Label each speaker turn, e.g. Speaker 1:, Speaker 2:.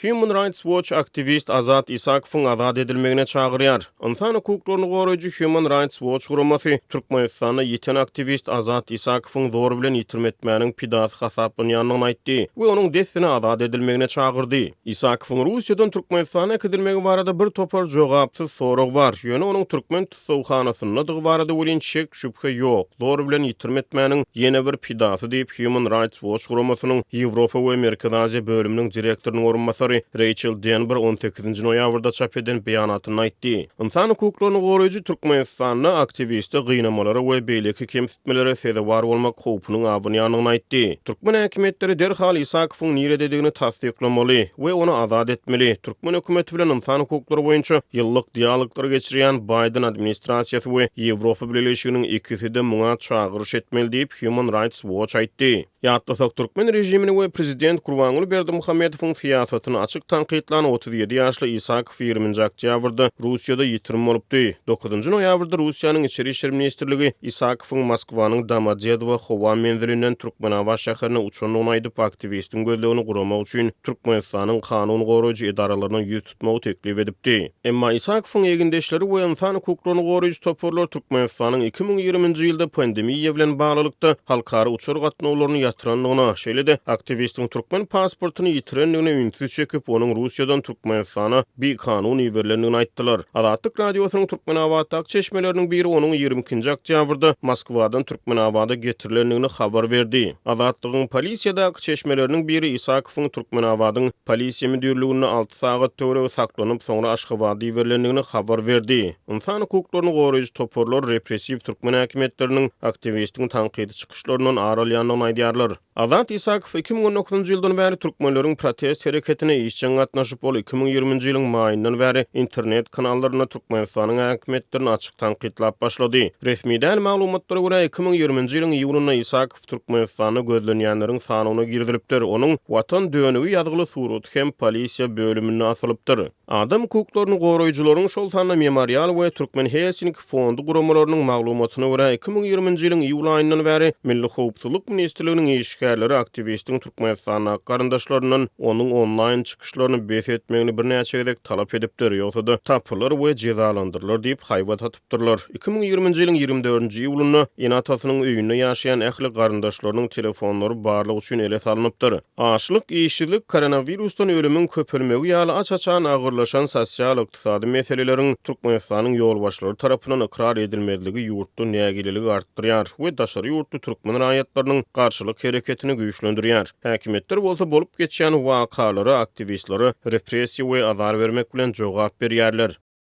Speaker 1: Human Rights Watch aktiwist Azat Isakowyň azat edilmegine çagyrýar. Ynsan hukuklaryny goraýjy Human Rights Watch guramasy Türkmenistanda ýiten aktiwist Azat Isakowyň zor bilen ýitirim etmäniň pidasy hasaplanýandygyny aýtdy we onuň dessine azat edilmegine çagyrdy. Isakowyň Russiýadan Türkmenistana äkidilmegi barada bir topar jogapsyz sorag bar, ýöne onuň türkmen tussaghanasyndadygy barada welin şek-şübhe ýok, zor bilen ýitirim etmäniň ýene bir pidasy diýip, Human Rights Watch guramasynyň Ýewropa we Merkezi Aziýa bölüminiň direktorynyň orunbasary Reýçel Denber on sekizinji noýabrda çap eden beýanatynda aýtdy. Ynsan hukuklaryny goraýjy Türkmenistanda aktiwiste gynamalara we beýleki kemsitmelere sezewar bolmak howpunyň abanýandygyny aýtdy. Türkmen häkimiýetleri derhal Isakowyň nirededigini tassyklamaly we ony azat etmeli. Türkmen hökümeti bilen ynsan hukuklary boýunça ýyllyk dialoglar geçirýän Baýden administrasiýasy we Ýewropa Bileleşiginiň ikisi-de muňa çagyryş etmeli diýip, Human Rights Watch aýtdy. Ýatlasak, türkmen režimini we prezident Gurbanguly Berdimuhamedowyň syýasatyny açyk tankytlan 37 ýaşly Isakow 20-nji oktýabrda Russiýada ýitirim bolupdy. Dokuzynjy noýabrda Russiýanyň Içeri işler ministrligi Isakowyň Moskwanyň Domodedowo howa menzilinden Türkmenabat şäherine uçandygyny aýdyp, aktiwistiň gözlegini guramak üçin Türkmenistanyň kanun goraýjy edaralaryna ýüz tutmagy teklip edipdi. Emma Isakowyň egindeşleri we ynsan hukuklaryny goraýjy toparlar Türkmenistanyň 2020-nji ýylda pandemiýa bilen baglylykda halkara uçar gatnawlaryny ýatyrandygyna, şeýle-de aktiwistiň türkmen pasportyny ýitirendigine ünsi çekip, onuň Russiýadan Türkmenistana bikanun iberilendigini aýtdylar. Azatlyk Radiosynyň Türkmenabatdaky çeşmeleriniň biri onuň 22-nji oktýabrda Moskwadan Türkmenabada getirilendigini habar berdi. Azatlygyň polisiýadaky çeşmeleriniň biri Isakowyň Türkmenabadyň Polisiýa müdirliginde alty sagat töweregi saklanyp, soňra Aşgabada iberilendigini habar berdi. Ynsan hukuklaryny goraýjy toparlar repressiw türkmen häkimiýetleriniň aktiwistiň tankydy çykyşlaryndan ar alýandygyny aýdýarlar. Azat Isakow 2019-njy ýyldan bäri türkmenleriň protest hereketine işjeň gatnaşyp, ol 2020-nji ýylyň maýyndan bäri internet kanallarynda Türkmenistanyň häkimiýetlerini açyk tankytlap başlady. Resmi däl maglumatlara görä, 2020-nji ýylyň iýunynda Isakow Türkmenistanda gözlenýänleriň sanawyna girizilipdir. Onuň Watan dönügi ýazgyly suraty hem polisiýa bölüminde asylypdyr. Adam hukuklaryny goraýjylaryň, şol sanda Memorial we Türkmen Helsinki fondy guramalarynyň maglumatyna görä, 2020-nji ýylyň iýul aýyndan bäri Milli howpsuzlyk ministrliginiň işgärleri aktiwistiň Türkmenistandaky garyndaşlaryndan onuň onlaýn çykyşlaryny bes etmegini birnäçe gezek talap edipdir, ýogsa-da tapylar we jezalandyrylar diýip haýbat atypdyrlar. 2020-nji ýylyň 24-nji iýulynda ene-atasynyň öýünde ýaşaýan ähli garyndaşlarynyň telefonlary barlag üçin ele salnypdyr. Açlyk, işsizlik, koronawirusdan ölümiň köpelmegi ýaly aç-açan agyrlaşan sosial-ykdysady meseleleriň Türkmenistanyň ýolbaşçylary tarapyndan ykrar edilmezligi ýurtda nägileligi artdyrýar we daşary ýurtly türkmen raýatlarynyň garşylyk hereketini güýçlendirýär. Häkimiýetler bolsa bolup geçýän wakalara aktiwistlere repressiýa we azar bermek bilen jogap berýärler.